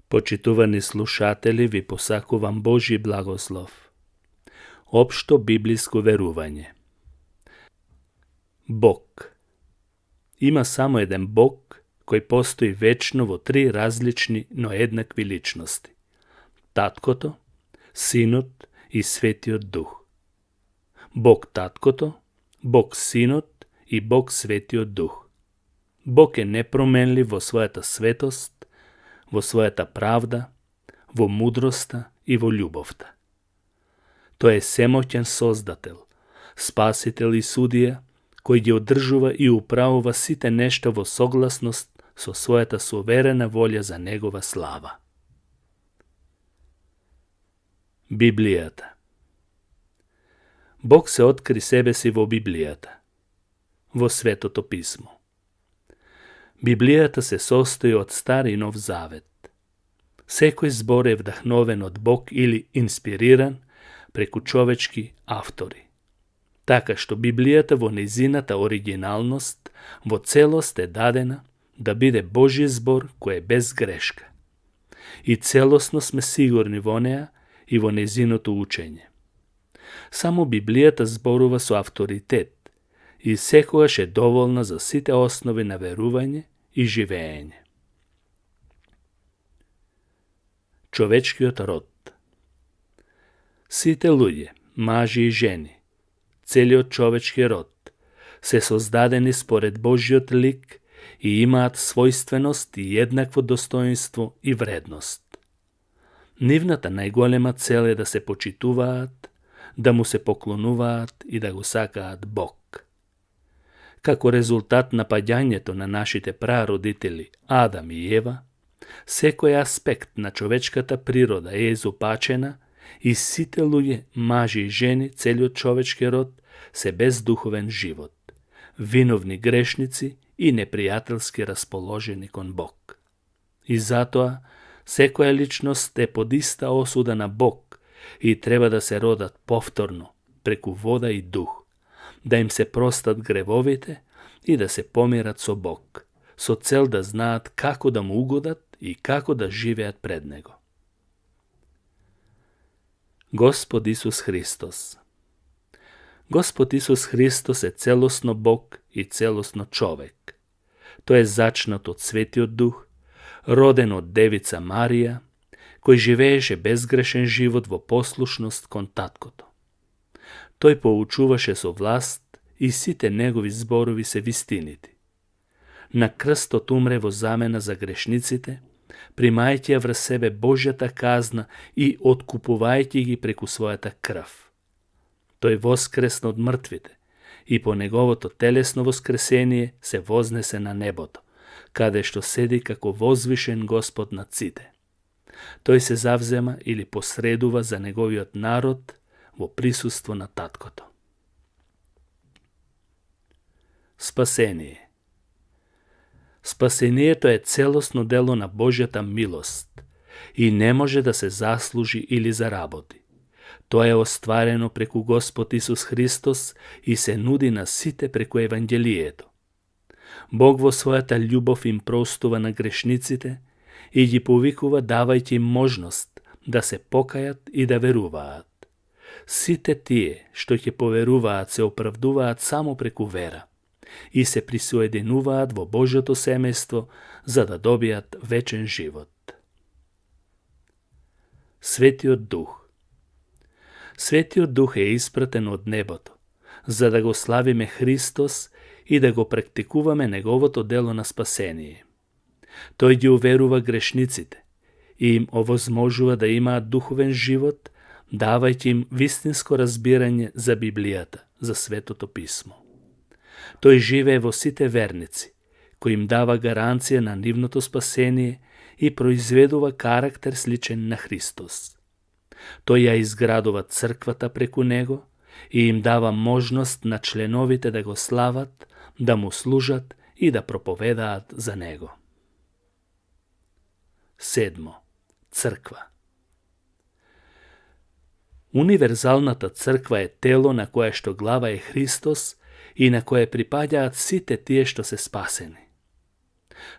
Почитувани слушатели, ви посакувам Божи благослов. Општо библиско верување. Бог. Има само еден Бог кој постои вечно во три различни, но еднакви личности. Таткото, Синот и Светиот Дух. Бог Таткото, Бог Синот и Бог Светиот Дух. Бог е непроменлив во својата светост, во својата правда, во мудроста и во љубовта. Тој е семоќен Создател, Спасител и Судија, кој ги одржува и управува сите нешта во согласност со својата суверена волја за Негова слава. Библијата. Бог се откри себе си во Библијата, во Светото писмо. Библијата се состои од Стар и Нов Завет. Секој збор е вдахновен од Бог или инспириран преку човечки автори. Така што Библијата во нејзината оригиналност во целост е дадена да биде Божји збор кој е без грешка. И целосно сме сигурни во неа и во нејзиното учење. Само Библијата зборува со авторитет и секогаш е доволна за сите основи на верување и живеење. Човечкиот род. Сите луѓе, мажи и жени, целиот човечки род, се создадени според Божјиот лик и имаат својственост и еднакво достоинство и вредност. Нивната најголема цел е да се почитуваат, да му се поклонуваат и да го сакаат Бог. Како резултат на паѓањето на нашите прародители Адам и Ева, секој аспект на човечката природа е изопачена и сите луѓе, мажи и жени, целиот човечки род, се без духовен живот, виновни грешници и непријателски расположени кон Бог. И затоа, секоја личност е под иста осуда на Бог и треба да се родат повторно, преку вода и дух, да им се простат гревовите и да се помират со Бог, со цел да знаат како да му угодат и како да живеат пред Него. Господ Исус Христос. Господ Исус Христос е целосно Бог и целосно човек. Тој е зачнат од Светиот Дух, роден од Девица Марија, кој живееше безгрешен живот во послушност кон таткото. Тој поучуваше со власт и сите негови зборови се вистините. На крстот умре во замена за грешниците, примајќи ја врз себе Божјата казна и откупувајќи ги преку својата крв. Тој воскресна од мртвите и по неговото телесно воскресение се вознесе на небото, каде што седи како возвишен Господ над сите. Тој се завзема или посредува за неговиот народ во присуство на таткото. Спасение. Спасението е целосно дело на Божјата милост и не може да се заслужи или заработи. Тоа е остварено преку Господ Исус Христос и се нуди на сите преку Евангелието. Бог во својата љубов им простува на грешниците и ги повикува давајќи им можност да се покајат и да веруваат. Сите тие што ќе поверуваат се оправдуваат само преку вера и се присоединуваат во Божјото семејство за да добијат вечен живот. Светиот Дух. Светиот Дух е испратен од небото, за да го славиме Христос и да го практикуваме неговото дело на спасение. Тој ги уверува грешниците и им овозможува да имаат духовен живот, давајќи им вистинско разбирање за Библијата, за Светото писмо. Тој живее во сите верници, кој им дава гаранција на нивното спасение и произведува карактер сличен на Христос. Тој ја изградува црквата преку него и им дава можност на членовите да го слават, да му служат и да проповедаат за него. 7. Црква. Универзалната црква е тело на кое што глава е Христос и на кое припаѓаат сите тие што се спасени.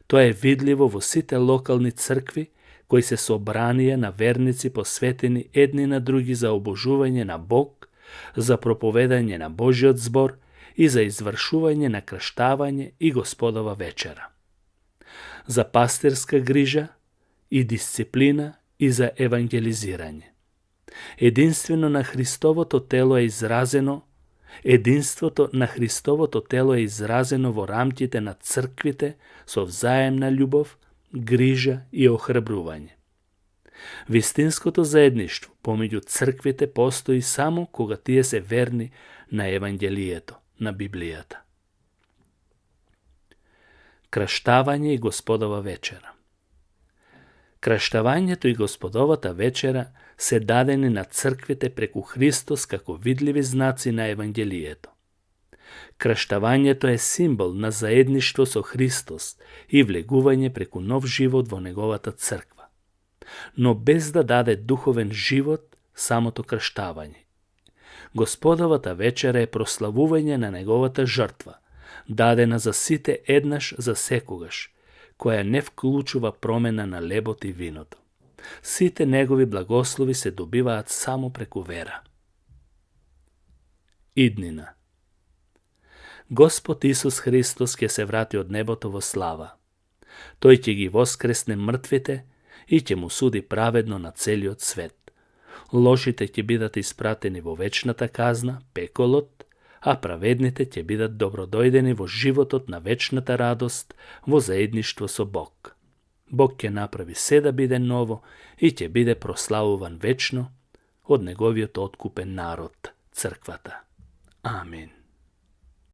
Тоа е видливо во сите локални цркви кои се собранија на верници посветени едни на други за обожување на Бог, за проповедање на Божиот збор и за извршување на крштавање и Господова вечера. За пастирска грижа и дисциплина и за евангелизирање. Единството на Христовото тело е изразено во рамките на црквите со взаемна љубов, грижа и охрабрување. Вистинското заедништво помеѓу црквите постои само кога тие се верни на Евангелието, на Библијата. Крштавање и Господова вечера. Крштавањето и Господовата вечера се дадени на црквите преку Христос како видливи знаци на Евангелието. Крштавањето е символ на заедништво со Христос и влегување преку нов живот во неговата црква. Но без да даде духовен живот самото крштавање. Господовата вечера е прославување на неговата жртва, дадена за сите еднаш за секогаш, која не вклучува промена на лебот и виното. Сите негови благослови се добиваат само преку вера. Иднина. Господ Исус Христос ќе се врати од небото во слава. Тој ќе ги воскресне мртвите и ќе му суди праведно на целиот свет. Лошите ќе бидат испратени во вечната казна, пеколот, а праведните ќе бидат добродојдени во животот на вечната радост, во заедништво со Бог. Бог ќе направи се да биде ново и ќе биде прославуван вечно од неговиот откупен народ, црквата. Амин.